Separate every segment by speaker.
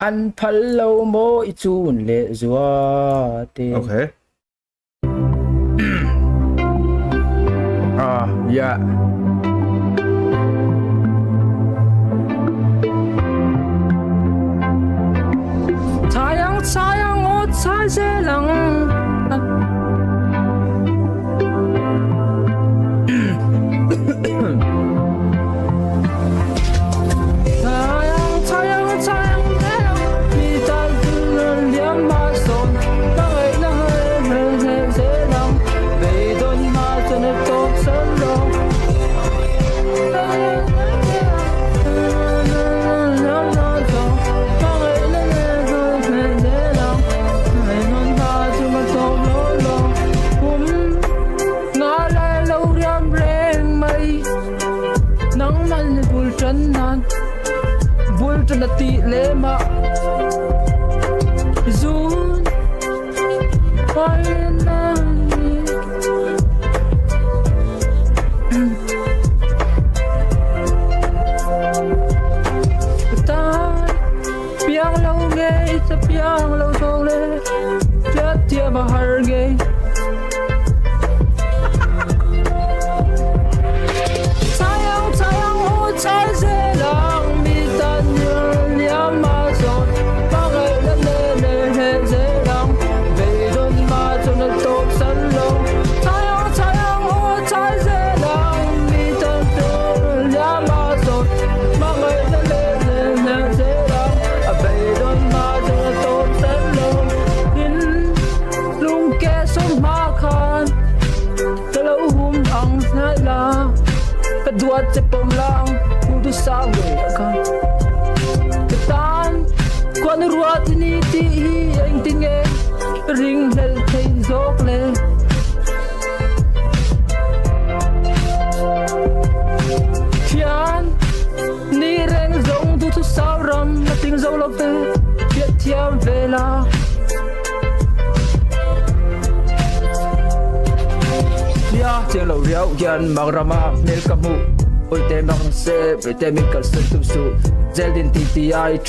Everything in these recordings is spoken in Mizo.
Speaker 1: An phal lo maw i chun leh zuate.
Speaker 2: Okay. Ah, yeah.
Speaker 1: Sayang sayang aw chai zel ang.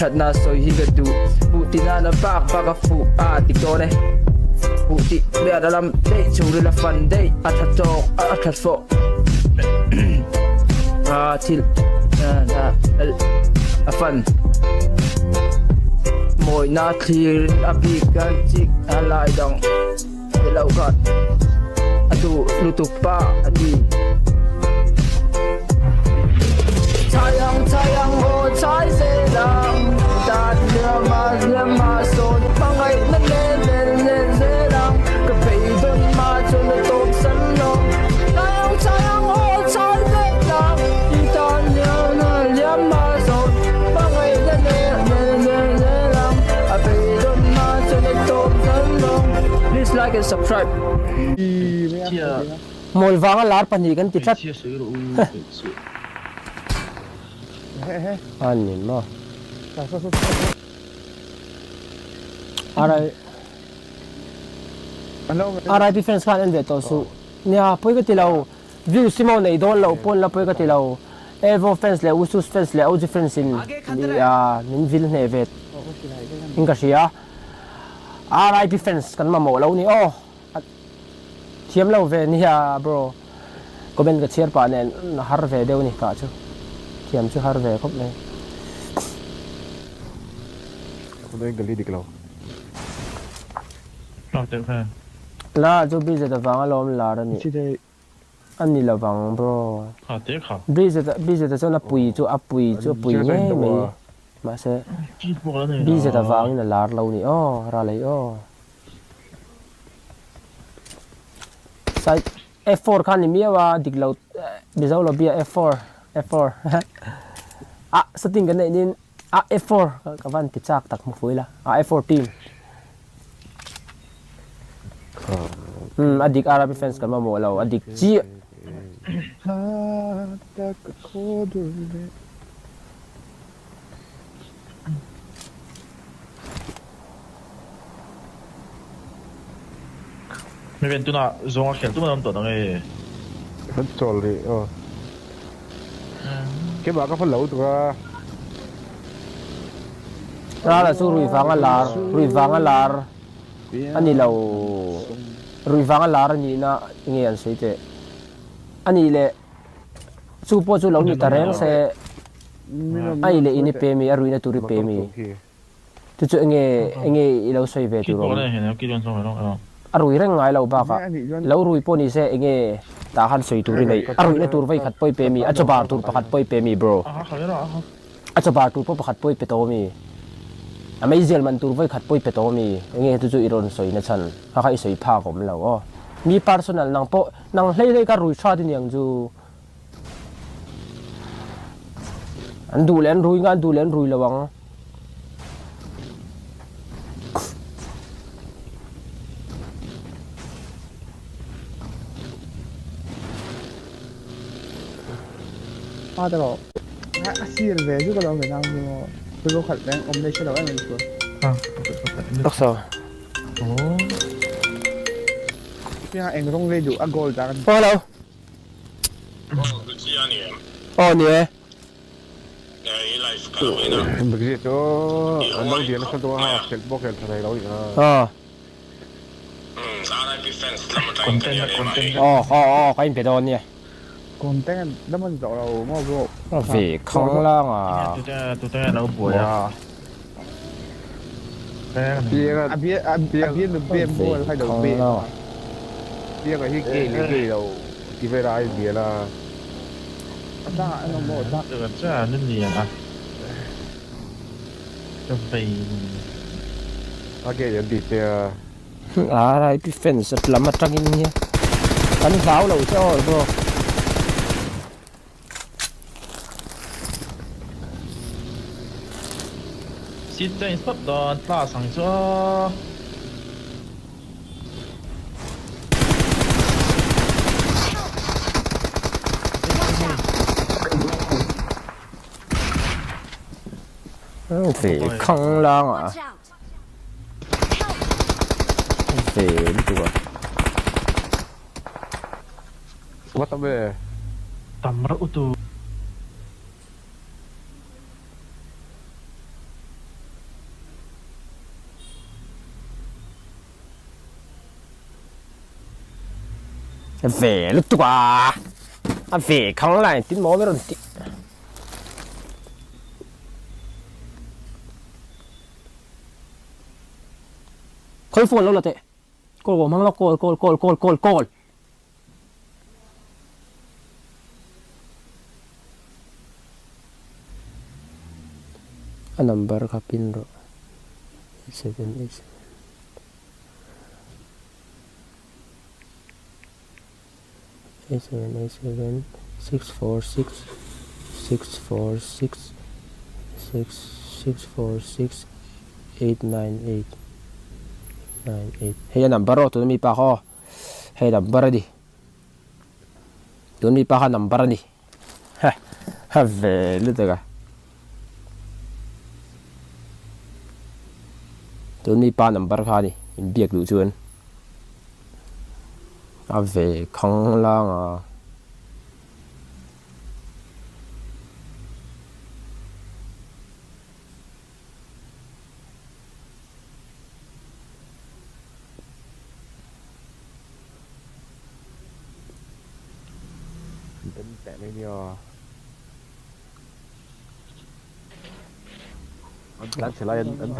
Speaker 1: Thatna sawi hi ka duh Buh ti nana bak bak a fuh a ti dawn e Buh tih hliat a lam daih chhungril a fan daih a tha tawk a tha fawh a thil a fan mawina thlir a bik a chik a lai dang te loh kha a duh lutuk pa a ni. Chai ang chai ang aw chai zel ang Dan liama liama sawn hmangaihna nen nen nen zel ang Ka beidawn hma chuan a tawp san lo Chai ang chai ang aw chai zel ang Dan liama liama sawn hmangaihna nen nen nen zel ang A beidawn hma chuan a tawp san lo Please like and subscribe.
Speaker 3: Mawl vanga lar pahnih kan ti tlat. A ni maw. RIP fans khan en ve tawh suh. Nia pawi ka ti lo. Views hi maw nei dawn loh pawn la pawi ka ti lo. Evo fans leh Usus fans leh OG fans in min vil hneh ve in ka hria. RIP fans kan mamawh lo ni aw. Thiam lo ve nia bro. Comment ka chhiar pah nen har ve deuh ni kah chu. Thiam chu har ve khawp mai. La chu BZ avanga lawm lar a nih. A ni lovang bro. BZ BZ chuan a pui chu a pui chu a pui ngei mai. Mahse BZ avangin a lar lo ni aw Ralei aw. Side F4 kha ni miau a dik lo Mizo lobby ah F4 F4 ah setting kan neih nin ah F4 ka van ti chak tak hmu fui la ah F4 team um a dik RRP fans kan mamawh lo a dik chiah.
Speaker 4: Mi ven tunah zawnga khel tum an awm tawh dang e.
Speaker 2: Kan chawl rih aw. Keimah ka fa lo tuk a.
Speaker 3: Rala chu rui vanga lar rui vanga lar a ni lo rui vanga lar a nihna nge an sawi teh a nih leh chu pawh chu lo ni ta reng se a i leh in i pe mi a ruihna tur i pe mi chu chu enge enge i lo sawi ve tur awm a rui reng ngai lo bakah lo rui pawh ni se enge tah khan sawi tur i neih a ruihna tur vawikhat pawh i pe mi a chaw bar tur pakhat pawh i pe mi bro. A chaw bar tur pawh pakhat pawh i pe tawh ami? A meizial man tur vawikhat pawh i pe tawh ami? Enge hetu chu i rawn sawi na chhan? Kha kha i sawi phak awm lo aw. Mi personal nang pawh nang hlei hlei kha rui tha ti niang chu. An duh leh an rui nga an duh leh an rui lo ang.
Speaker 1: A te rawh. A sir ve chu ka lo ve nang chu maw. Chu khalh reng awm leh hrelo em em chu.
Speaker 3: Taksa.
Speaker 1: Nia eng rawng lei duh a gold a.
Speaker 3: Oh hello. Oh ni e.
Speaker 2: Biggie chu an lo lian nasa dawn a khelh pawh khelh tha thei lo nih kha.
Speaker 3: Ah. Aw aw aw ka inpe dawn nia.
Speaker 1: Content lam an zawh lo maw bro.
Speaker 3: Ve khanglang a.
Speaker 4: Tute nge lo buai a.
Speaker 2: Pianga
Speaker 1: A bia a bia nu bem ball kha lo be.
Speaker 2: Pianga hi gay leh gay lo ti vel a a inbial a.
Speaker 1: A changah an awm maw chang.
Speaker 4: Chuan an lian a. Ka vei.
Speaker 2: A gay an ti che a.
Speaker 3: RIP fans lam atangin nia kan hlau lo che aw bro.
Speaker 4: Seat change phawt dawn class ang chu aw.
Speaker 3: Ve khanglang a. Ve lutuk a.
Speaker 2: What a ve.
Speaker 4: Tam reuh tu.
Speaker 3: Ve lutuk a. A ve khang lai tin maw mi rawn tih. Khawi phone lo la teh. Call ko hmang la call call call call call call. A number kha pin rawh. 787. 8787 646 646 6 646 898 98 hei a number aw tuna mi pa kha aw hei number a ni tuna mi pa kha number a ni ha ha ve lutuk a tuna mi pa number kha a ni inbiak duh chuan. A ve khanglang a.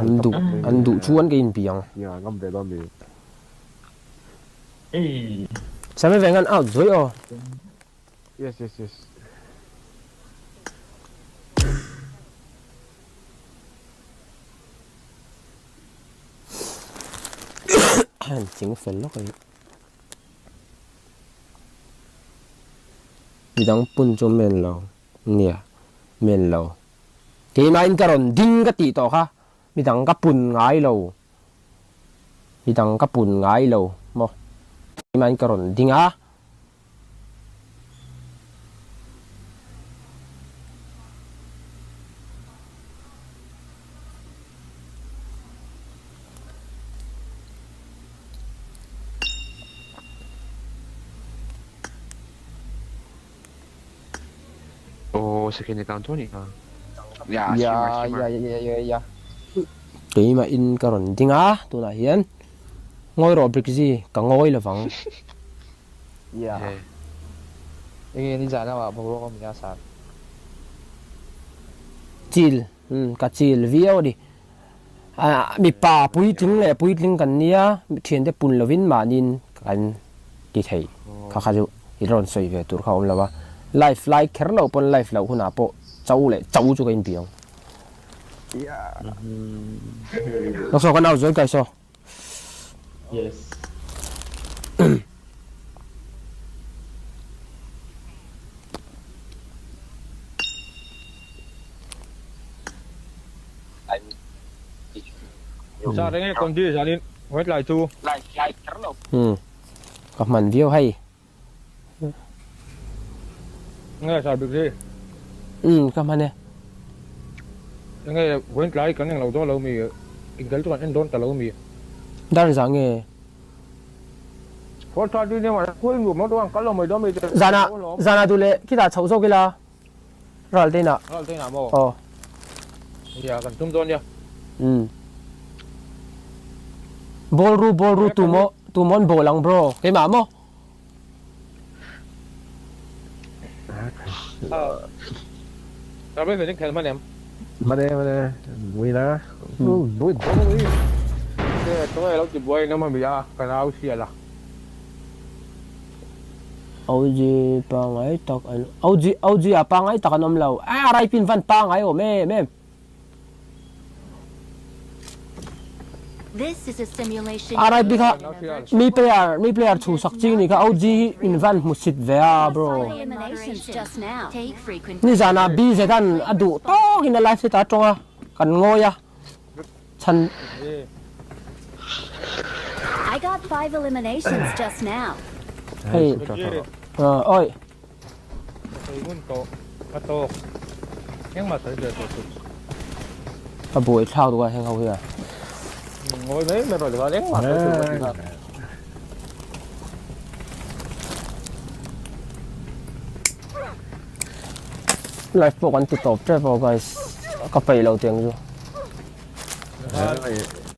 Speaker 3: An duh an duh chuan ka inbiang. Sami veng an out zuai aw.
Speaker 2: Yes yes yes.
Speaker 3: An ching fel lawk a ni. Midang pun chu men lo nia men lo. Keimahin ka rawn ding ka tih tawh kha midang ka pun ngai lo. Midang ka pun ngai lo maw? Keimahin ka rawn ding a.
Speaker 5: Aw second account chu a nih kha.
Speaker 1: Ya ya ya ya ya.
Speaker 3: Keimah in ka rawn ding a, tunah hian ngawi rawh Briggsy, ka ngawi lovang.
Speaker 4: Yeah. Enge nizan lamah boruak awm nia sar.
Speaker 3: Chil, umm ka chil viau a ni. Mipa puitling leh puitling kan nia, thiante pun lovin mahniin kan ti thei. Kha kha chu i rawn sawi ve tur kha a awm lo a, live lai kher lo pawn live loh hunah pawh cho leh cho chu ka inbi ang. Saw ka nau zuai kai saw.
Speaker 4: Yes.
Speaker 2: Sa reng e kondi zanin white lai chu.
Speaker 3: Hmm. Ka hman viau hei.
Speaker 2: Nge sa bik hi.
Speaker 3: Umm ka hman e.
Speaker 2: Nge vawiin tlai kan englo dawn lo mi inkhel chu kan en dawn ta lo mi.
Speaker 3: Dar zah nge.
Speaker 2: 4:30 nia mahse khuai nuam lo dawn kal lo mai dawn mi te.
Speaker 3: Zanah zanah duh leh khitah chhoh zawk ila ral te inah.
Speaker 2: Ral te inah maw?
Speaker 3: Aw.
Speaker 2: Nia kan tum dawn nia.
Speaker 3: Umm. Ball ru ball ru tu maw tu maw an ball ang bro keimah maw.
Speaker 2: Hman e hman e nui na nui dawn a ni tunge lo ti buai in awm ami a ka nau sial a.
Speaker 3: OG pangai tak an OG OG ah pangai tak an awm lo a raipin van pangai awm em em. RIP kha mi player mi player chhuhsak ching nih kha OG hi in van hmusit ve a bro. Nizanah BZ an a duh tawkin a live set a tawng a kan ngawi a chhan. Hei awi. A buai thlak duh a heng ho hi a. Live pawh kan ti tawp tep aw guys ka peih lo tiang chu.